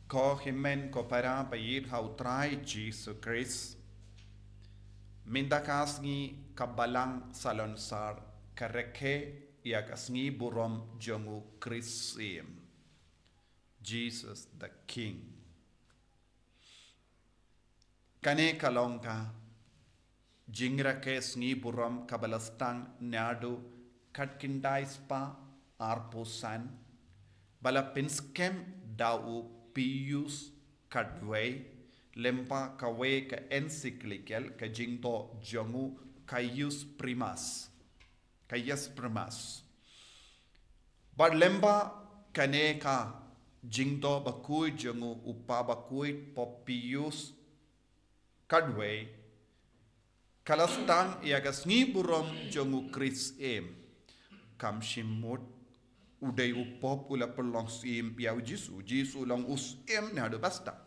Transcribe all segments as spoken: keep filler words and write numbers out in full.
Ko hynmen ko para ba ïeit ha u Trai Jisu Khrist. Mynta ka sngi ka Balang Salonsar ka rakhe ïa ka sngi burom jong u Khrist Syiem. Jesus the King. Kane ka long ka jingrakhe sngi burom kaba la sdang naduh khatkhyndai spah arphew san, ba la pynskhem da u Pius khatwei, lyngba kawei ka encyclical, ka jingdoh jong u Caius Primus. Caius Primus. Bad lyngba kane ka jingdoh bakhuid jong u, u Papa bakhuid Pope Pius khatwei, ka la sdang ïa ka sngi burom jong u Khrist Syiem. Kam shym mut u dei u Pope u la pynlong syiem ïa u Jisu. U Jisu u long u Syiem naduh ba sdang.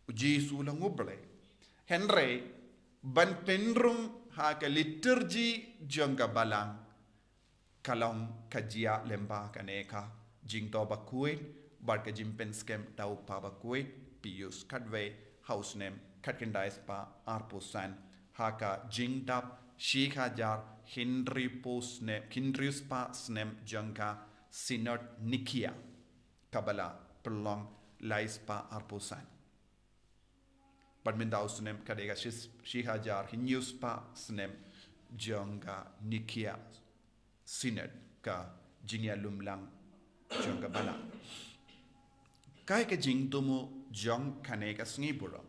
U Jisu u long u Blei. Hynrei ban pynrung ha ka liturgi jong ka Balang, ka long ka jia lyngba kane ka jingdoh bakhuid bad ka jingpynskhem da u Papa bakhuid Pius khatwei ha u snem khatkhyndai spah arphew san, ha ka jingdap shi hajar hynriewphew snem, hynriew spah snem jong ka Synod Nicaea, kaba la pynlong lai spah arphew san. Bad mynta u snem ka dei ka shi, shi hajar hynñiew spah snem jong ka Nicaea Synod, ka jingïalumlang jong ka Balang. Kaei ka jingthmu jong kane ka sngi burom?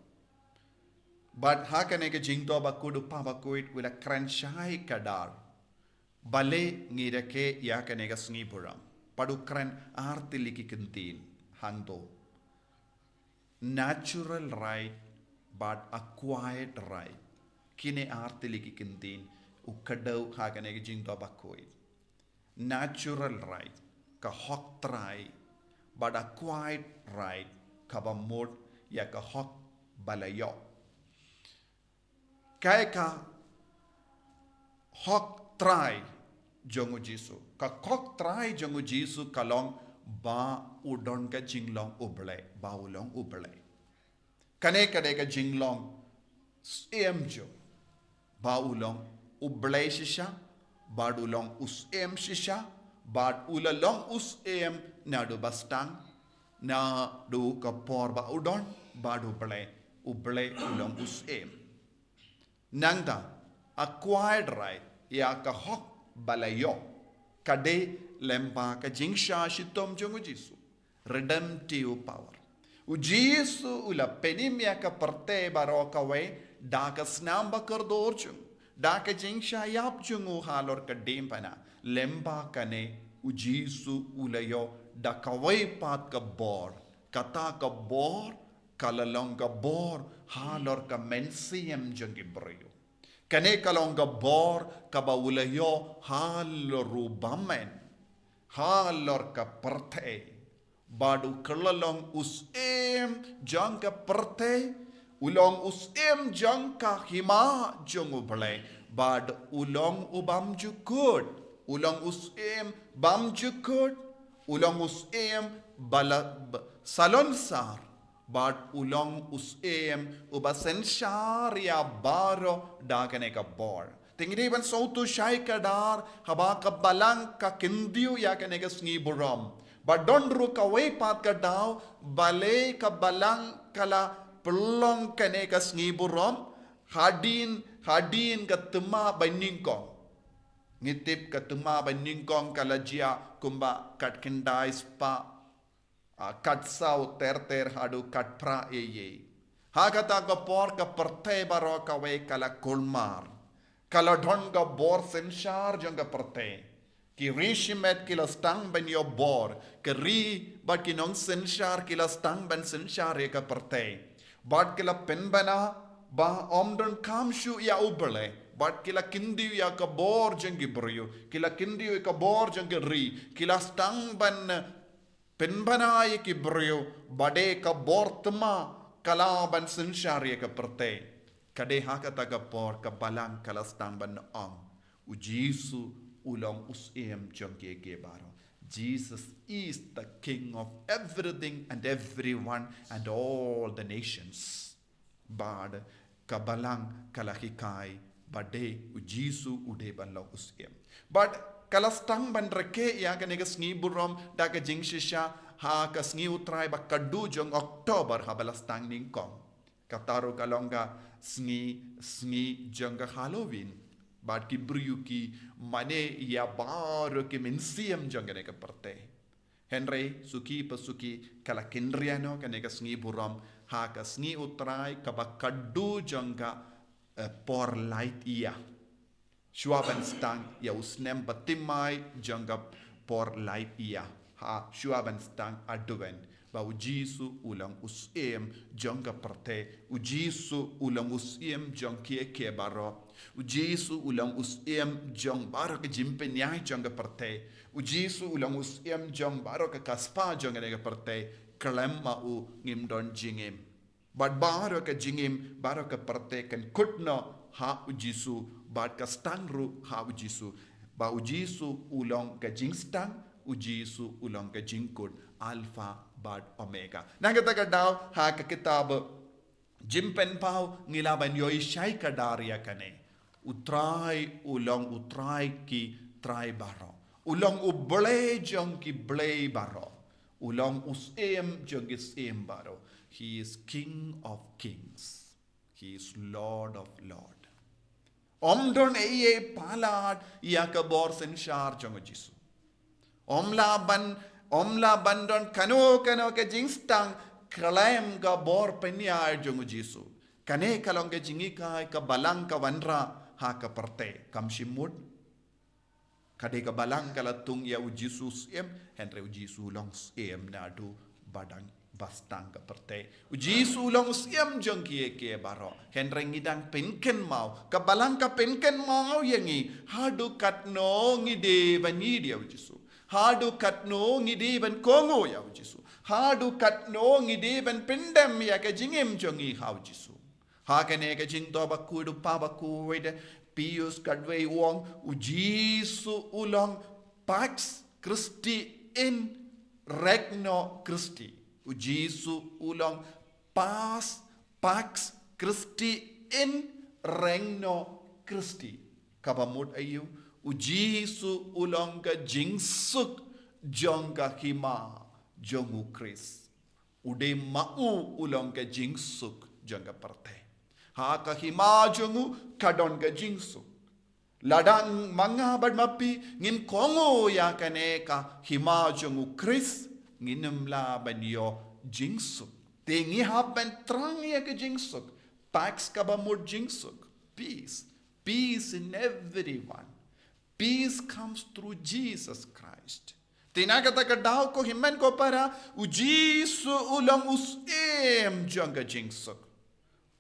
Bad ha kane ka jingdoh bakhuid u Papa bakhuid u la kren shai kdar. Balei ngi rakhe ïa kane ka sngi burom? Bad u kren ar tylli ki kyntien hangto: natural right bad acquired right. Kine ar tylli ki kyntien u kdew ha kane ka jingdoh bakhuid. Natural right, ka hok trai, bad acquired right, kaba mut ïa ka hok ba la ïoh. Kaei ka hok trai jong u Jisu? Ka hok trai jong u Jisu ka long ba u don ka jinglong u Blei, ba u long u Blei. Kane ka dei ka jinglong syiem jong u, ba u long u Blei shisha, bad u long u Syiem shisha, bad u la long u Syiem naduh ba sdang, naduh ka por ba u don bad u Blei, u Blei u long u Syiem. Nangta, acquired right, ïa ka hok ba la ïoh, ka dei lyngba ka jingshah shitom jong u Jisu. Redemptive power. U Jisu u la pynim ïa ka pyrthei baroh kawei da ka snam ba kordor jong u, da ka jingshah ïap jong u halor ka diengphna. Lyngba kane u Jisu u la ïoh da kawei pat ka bor. Kata ka bor ka la long ka bor halor ka mynsiem jong ki briew. Kane ka long ka bor kaba u la ïoh halor u bymman, halor ka pyrthei. Bad u kylla long u Syiem jong ka pyrthei, u long u Syiem jong ka hima jong u Blei. Bad u long u bymjukut, u long u Syiem bymjukut, u long u Syiem ba la, ba, salonsar. Bad u long u Syiem uba synshar ïa baroh da kane ka bor. Te ngi dei ban sngewthuh shai kdar haba ka Balang ka kyntiew ïa kane ka sngi burom. Ba don ruh kawei pat ka daw, balei ka Balang ka la pynlong kane ka sngi burom hadien, hadien ka thma ba nyngkong. Ngi tip ka thma ba nyngkong ka la jia kumba khatkhyndai spah, ah, khatsaw ter ter haduh khatphra E Y. Ha kata ka por ka pyrthei baroh kawei ka la kulmar. Ka la don ka bor synshar jong ka pyrthei. Ki ri shimet ki la sdang ban ïoh bor. Ki ri bad ki nongsynshar ki la sdang ban synshar ïa ka pyrthei. Bad ki la pynbna ba ym donkam shuh ïa u Blei. Bad ki la kyntiew ïa ka bor jong ki briew. Ki la kyntiew ïa ka bor jong ki ri. Ki la sdang ban pynbna ïa ki briew, ba dei ka bor thma ka lah ban synshar ïa ka pyrthei. Ka dei ha kata ka por ka Balang ka la sdang ban ong, u Jisu u long u Syiem jong kiei kiei baroh. Jesus is the King of everything and everyone and all the nations. Bad ka balang ka la hikai ba dei u Jisu u dei ban long u Syiem. Bad ka la sdang ban rakhe ïa kane ka sngi burom da ka jingshisha ha ka sngi U Trai ba khatduh jong October haba la sdang nyngkong. Kata ruh ka long ka sngi, sngi jong ka Halloween. Bad ki briew ki mane ïa baroh ki mynsiem jong kane ka pyrthei. Hynrei suki pa suki ka la kynriah noh kane ka sngi burom ha ka sngi U Trai kaba khatduh jong ka, eh, por lait ïa. Shuwa ban sdang ïa u snem ba thymmai jong ka por lait ïa. Ha shuwa ban sdang Advent. Ba u Jisu u long u Syiem jong ka pyrthei. U Jisu u long u Syiem jong kiei kiei baroh. U Jisu u long u Syiem jong baroh ka jingpynïaid jong ka pyrthei. U Jisu u long u Syiem jong baroh ka kaspa jong kane ka pyrthei. Khlem ma u ngim don jingim. Bad baroh ka jingim, baroh ka pyrthei kan kut noh ha u Jisu, bad ka sdang ruh ha u Jisu. Ba u Jisu u long ka jingsdang, u Jisu u long ka jingkut, Alpha bad Omega. Na kata ka daw ha ka kitab Jingpynpaw ngi lah ban ïohi shai kdar ïa kane. U Trai u long u Trai ki trai baroh. U long u Blei jong ki blei baroh. U long u Syiem jong ki syiem baroh. He is King of kings. He is Lord of lord. Ym don ei ei palat ïa ka bor synshar jong u Jisu. Ym lah ban, ym lah ban don kano kano ka jingstang khlem ka bor pynïaid jong u Jisu. Kane ka long ka jinghikai ka balang ka wanrah ha ka pyrthei, kam shym mut. Ka dei ka balang ka la tung ïa u Jisu Syiem, hynrei u Jisu long Syiem naduh ba dang ba sdang ka pyrthei. U Jisu long u Syiem jong kiei kiei baroh. Hynrei ngi dang pynkynmaw, ka balang ka pynkynmaw ïa ngi, haduh katno ngi dei ban ïeit ïa u Jisu. Haduh katno ngi dei ban kohnguh ïa u Jisu. Haduh katno ngi dei ban pyndem ïa ka jingim jong ngi ha u Jisu. Ha kane ka jingthoh ba khuid u Papa bakhuid Pius khatwei u ong, u Jisu u long Pax Christi in Regno Christi. U Jisu u long Pax, Pax Christi in Regno Christi. Kaba mut aïu, u Jisu u long ka jingsuk jong ka hima jong u Khrist. U dei ma u u long ka jingsuk jong ka pyrthei. Ha ka hima jong u ka don ka jingsuk. Lada ma nga bad ma phi ngin kohnguh ïa kane ka hima jong u Khrist, ngin ym lah ban ïoh jingsuk. Te ngi hap ban thrang ïa ka jingsuk. Pax kaba mut jingsuk. Peace. Peace in everyone. Peace comes through Jesus Christ. Te na kata ka daw ko hynmen ko para, u Jisu u long u Syiem jong ka jingsuk.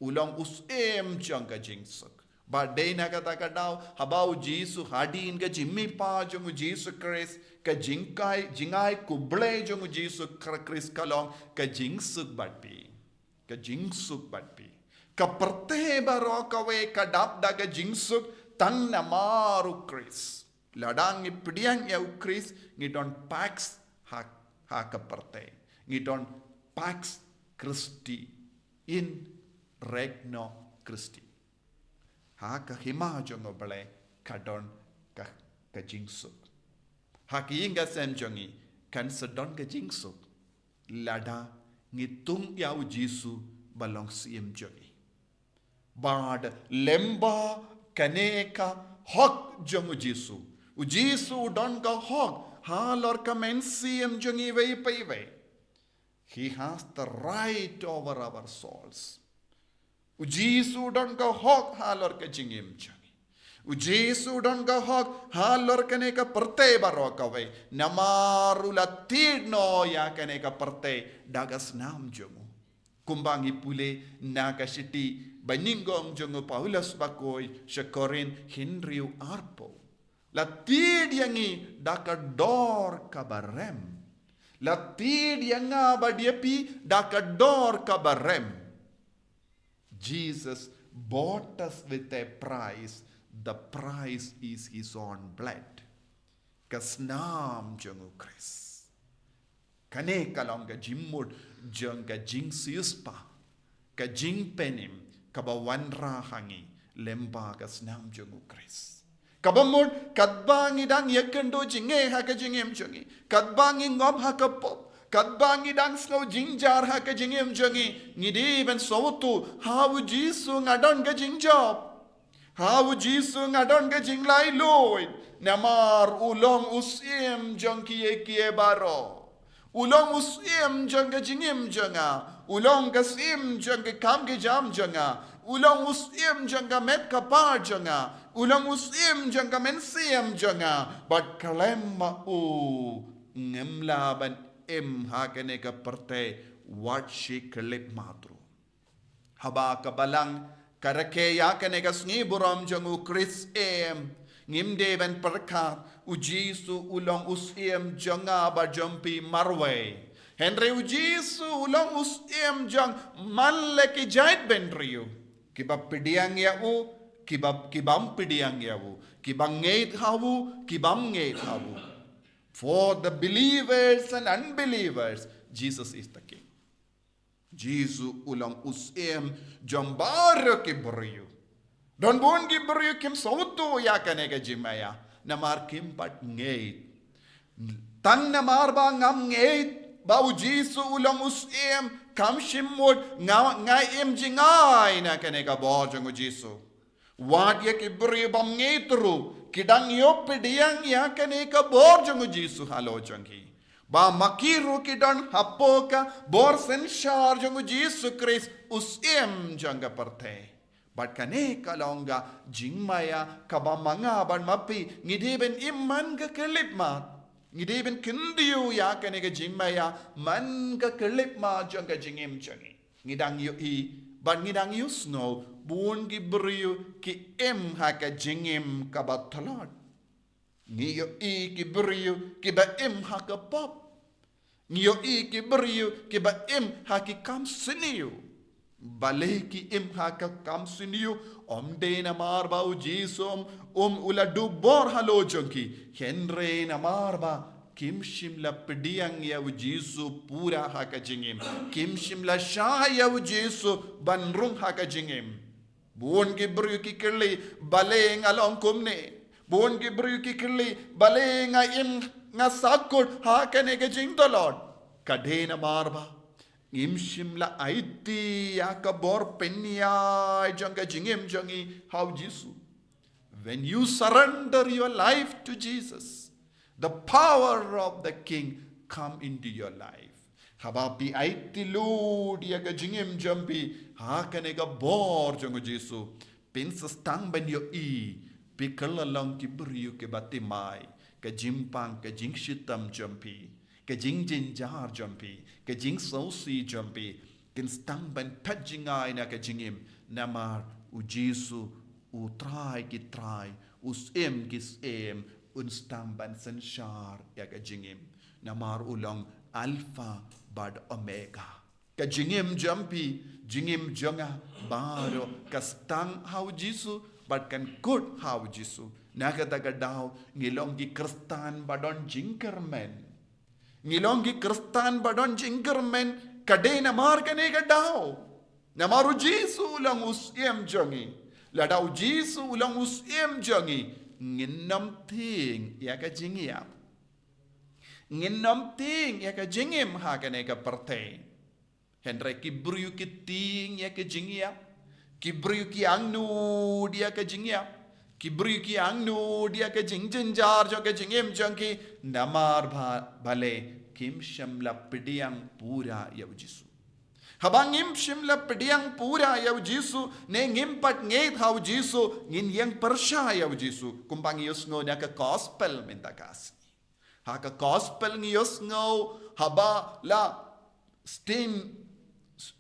U long u Syiem jong ka jingsuk. Ba dei na kata ka daw, haba u Jisu hadien ka jingmihpat jong u Jisu Khrist, ka jingkai, jingai khublei jong u Jisu Khrist ka long ka jingsuk bad phi. Ka jingsuk bad phi. Ka pyrthei baroh kawei ka dap da ka jingsuk tang namar u Khrist. Lada ngi pdiang ïa u Khrist, ngi don Pax ha, ha ka pyrthei. Ngi don Pax Christi in Regno Christi. Ha ka hima jong u Blei ka don ka, ka jingsuk. Ha ka ïing ka sem jong ngi kan sa don ka jingsuk. Lada ngi tung ïa u Jisu ba long Syiem jong ngi. Bad lyngba kane ka hok jong u Jisu. U Jisu u don ka hok halor ka mynsiem jong ngi iwei pa iwei. He has the right over our souls. U Jisu u don ka hok halor ka jingim jong ngi. U Jisu u don ka hok halor kane ka pyrthei baroh kawei. Namar u la thied noh ïa kane ka pyrthei da ka snam jong u. Kumba ngi pule na ka shithi banyngkong jong u Paulus bakhuid sha Korinth hynriew arphew. La thied ïa ngi da ka dor kaba rem. La thied ïa nga bad ïa phi da ka dor kaba rem. Jesus bought us with a price. The price is his own blood. ka snam jong u Khrist. Kane ka long ka jingmut jong ka jingsiewspah, ka jingpynim kaba wanrah ha ngi lyngba ka snam jong u Khrist. Kaba mut katba ngi dang ïakynduh jingeh ha ka jingim jong ngi, katba ngi ngop ha ka pop, katba ngi dang sngew jingjynjar ha ka jingim jong ngi, ngi dei ban sngewthuh ha u Jisu nga don ka jingjop. Ha u Jisu nga don ka jinglai luid, namar u long u Syiem jong kiei kiei baroh. U long u Syiem jong ka jingim jong nga. U long ka Syiem jong ka kam ka jam jong nga. U long u Syiem jong ka met ka par jong nga. U long u Syiem jong ka mynsiem jong nga. Bad khlem ma u ngim lah ban im ha kane ka pyrthei wat shi khyllipmat ruh. Haba ka Balang ka rakhe ïa kane ka sngi burom jong u Khrist, em, ngim dei ban pyrkhat, u Jisu u long u Syiem jong nga bad jong phi marwei. Hynrei u Jisu u long u Syiem jong man la ki jaitbynriew kiba pdiang ïa u, kiba, kibym pdiang ïa u, kiba ngeit ha u, kibym ngeit ha u. For the believers and unbelievers, Jesus is the King. Jisu u long u Syiem jong baroh ki briew. Don bun ki briew kim sngewthuh ïa kane ka jingmaïa namar kim pat ngeit. Tang namar ba ngam ngeit ba u Jisu u long u Syiem, kam shym mut nga, nga im jngai na kane ka bor jong u Jisu. Wat ïa ki briew bym ngeit ruh ki dang ïoh pdiang ïa kane ka bor jong u Jisu halor jong ki. Ba ma ki ruh ki don hapoh ka bor synshar jong u Jisu Khrist u Syiem jong ka pyrthei. Bad kane ka long ka jingmaïa kaba ma nga bad ma phi ngi dei ban im man ka khyllipmat. Ngi dei ban kyntiew ïa kane ka jingmaïa man ka khyllipmat jong ka jingim jong ngi. Ngi dang ïohi bad ngi dang ïohsngew bun ki briew ki im ha ka jingim kaba tlot. Ngi ïohi ki briew kiba im ha ka pop. Ngi ïohi ki briew kiba im ha ki kam sniew. Balei ki im ha ka kam sniew? Ym dei namar ba u Jisu um, um u la duh bor halor jong ki, hynrei namar ba kim shym la pdiang ïa u Jisu pura ha ka jingim. Kim shym la shah ïa u Jisu ban rung ha ka jingim. Bun ki briew ki kylli, balei nga long kumne? Bun ki briew ki kylli, balei nga im nga sahkut ha kane ka jingtlot? Ka dei namar ba ngim shym la aiti ïa ka bor pynïaid jong ka jingim jong ngi ha u Jisu. When you surrender your life to Jesus, the power of the King come into your life. Haba phi aiti lut ïa ka jingim jong phi ha kane ka bor jong u Jisu, phin sa sdang ban ïohi phi kylla long ki briew kiba thymmai, ka jingpang, ka jingshitom jong phi, ka jingjynjar jong phi, ka jingsngewsih jong phi kin sdang ban thait jngai na ka jingim, namar u Jisu u Trai ki trai, u Syiem ki syiem, un sdang ban synshar ïa ka jingim. Namar u long Alpha bad Omega. Ka jingim jong phi, jingim jong nga baroh ka sdang ha u Jisu bad kan kut ha u Jisu. Na kata ka daw ngi long ki Khristan ba don jingkyrmen. Ngi long ki Khristan ba don jingkyrmen, ka dei namar kane ka daw. Namar u Jisu u long u Syiem jong ngi. Lada u Jisu u long u Syiem jong ngi, ngin ym tieng ïa ka jingïap. Ngin ym tieng ïa ka jingim ha kane ka pyrthei. Hynrei ki briew ki tieng ïa ka jingïap. Ki briew ki angnud ïa ka jingïap. Ki briew ki angnud ïa ka jingjynjar jong ka jingim jong ki. Namar ba, balei kim shym la pdiang pura ïa u Jisu. Haba ngim shym la pdiang pura ïa u Jisu, ne ngim pat ngeit ha u Jisu, ngin ïeng pyrshah ïa u Jisu. Kumba ngi ïohsngew na ka gospel mynta ka sngi. Ha ka gospel ngi ïohsngew haba la sting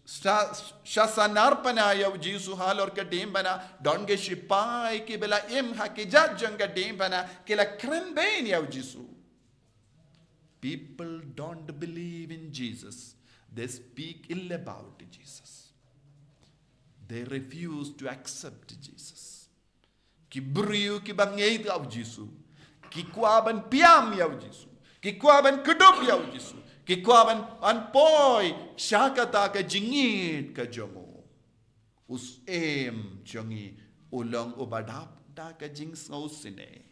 sha, sha sanar pana ïa u Jisu halor ka diengphna, don ki shipai kiba la im ha ki jait jong ka diengphna ki la kren bein ïa u Jisu. People don't believe in Jesus. They speak ill about Jesus. They refuse to accept Jesus. Ki briew kiba ngeit ha u Jisu, Ki kwah ban piam ïa u Jisu. Ki kwah ban kdup ïa u Jisu. Ki kwah ban, ban poi sha kata ka jingïeit ka jong u. U Syiem jong ngi u long uba dap da ka jingsngewsynei.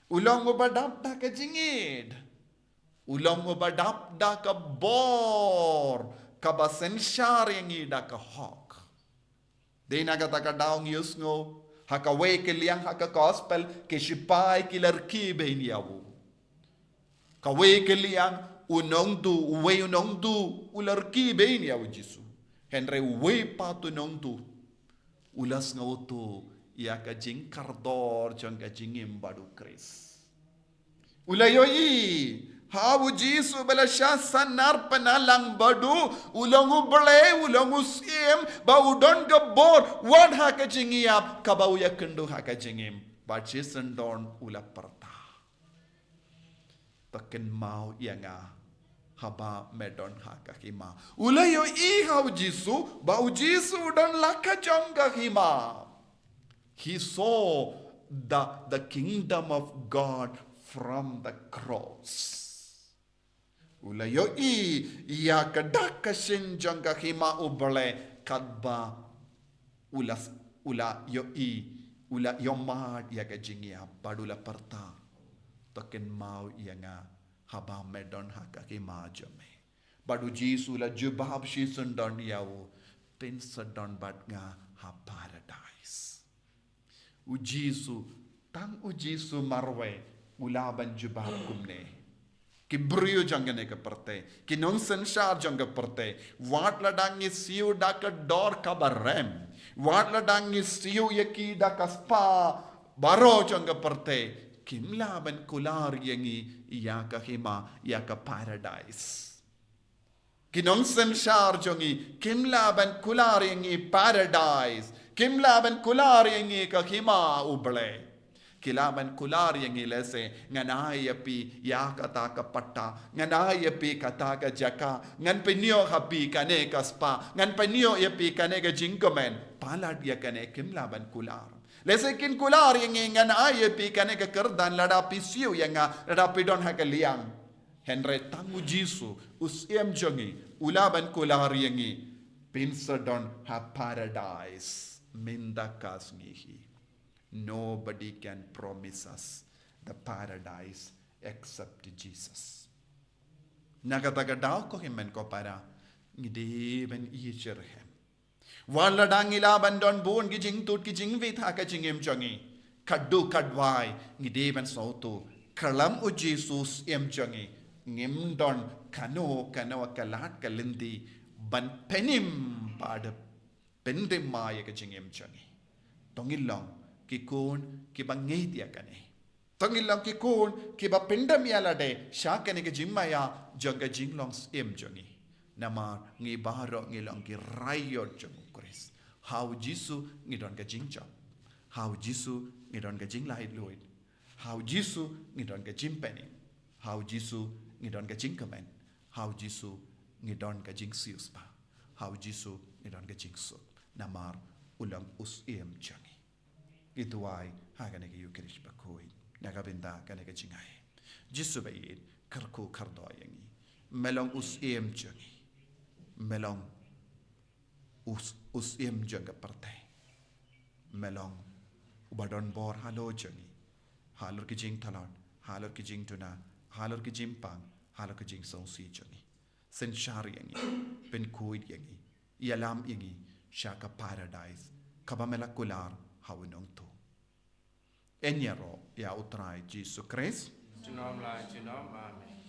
U long uba dap da ka jingïeit. U long uba dap da ka bor kaba synshar ïa ngi da ka hok. Dei na kata ka daw ngi ïohsngew ha kawei ka liang ha ka gospel, ki shipai ki la rkhie beiñ ïa u. Kawei ka liang u nongduh, uwei u nongduh u la rkhie beiñ ïa u Jisu. Hynrei uwei pat u nongduh u la sngewthuh ïa ka jingkordor jong ka jingim bad u Khrist. U la ïohi ha u Jisu ba la shah sanar pynlang bad u, u long u Blei, u long u Syiem, ba u don ka bor wat ha ka jingïap kaba u ïakynduh ha ka jingim. Bad shisyndon u la pyrta, to kynmaw ïa nga haba me don ha ka hima. U la ïohi ha u Jisu ba u Jisu u don la ka jong ka hima. He saw the, the kingdom of God from the cross. U la ïohi ïa ka dak ka shin jong ka hima u Blei katba u la, u la ïohi, u la ïohmad ïa ka jingïap bad u la pyrta, to kynmaw ïa nga haba me don ha ka hima jong me. Bad u Jisu u la jubab shisyndon ïa u, pynsyndon bad nga ha paradais. U Jisu, tang u Jisu marwei u lah ban jubab kumne. Ki briew jong kane ka pyrthei, ki nongsynshar jong ka pyrthei, wat lada ngi siew da ka dor kaba rem, wat lada ngi siew ïa ki da ka spah baroh jong ka pyrthei, kim lah ban kular ïa ngi ïa ka hima, ïa ka paradais. Ki nongsynshar jong ngi kim lah ban kular ïa ngi paradais, kim lah ban kular ïa ngi ka hima u Blei. Ki lah ban kular ïa ngi lehse, ngan ai ïa phi ïa kata ka patta, ngan ai ïa phi kata ka jaka, ngan pynïoh ha phi kane ka spah, ngan pynïoh ïa phi kane ka jingkmen. Palat ïa kane kim lah ban kular. Lehse kin kular ïa ngi, ngan ai ïa phi kane ka kyrdan lada phi siew ïa nga, lada phi don ha ka liang. Hynrei tang u Jisu, u Syiem jong ngi, u lah ban kular ïa ngi, pynsyndon ha paradais mynta ka sngi hi. Nobody can promise us the paradise except Jesus. Na kata ka daw ko hynmen ko para, ngi dei ban ïeit syrhem. Wat lada ngi lah ban don bun ki jingtut ki jingwit ha ka jingim jong ngi, katto katwai ngi dei ban sngewthuh, kyllum u Jisu u Syiem jong ngi, ngim don kano kano ka lad ka lynti ban pynim bad pyndem ïa ka jingim jong ngi. To ngin long ki khun kiba ngeit ïa kane. To ngin long ki khun kiba pyndem ïa lade sha kane ka jingmaïa jong ka jinglong Syiem jong ngi. Namar ngi baroh ngi long ki raiot jong u Khrist. Ha u Jisu ngi don ka jingjop. Ha u Jisu ngi don ka jinglaitluid. Ha u Jisu ngi don ka jingpynim. Ha u Jisu ngi don ka jingkmen. Ha u Jisu ngi don ka jingsiewspah. Ha u Jisu ngi don ka jingsuk. Namar u long u Syiem jong ngi. Ngi duwai ha kane ka Ïukharist bakhuid na ka bynta kane ka jingai. Jisu ba ïeit, kyrkhu kyrdoh ïa ngi. Me long u Syiem jong ngi. Me long u s-, u Syiem jong ka pyrthei. Me long uba don bor halor jong ngi, halor ki jingthlot, halor ki jingduna, halor ki jingpang, halor ki jingsngewsih jong ngi. Synshar ïa ngi, pynkhuid ïa ngi, ïalam ïa ngi sha ka paradais kaba me la kular ha u Nongthoh. Yn ïaroh ïa u Trai Jisu Khrist. Junom la junom, amen.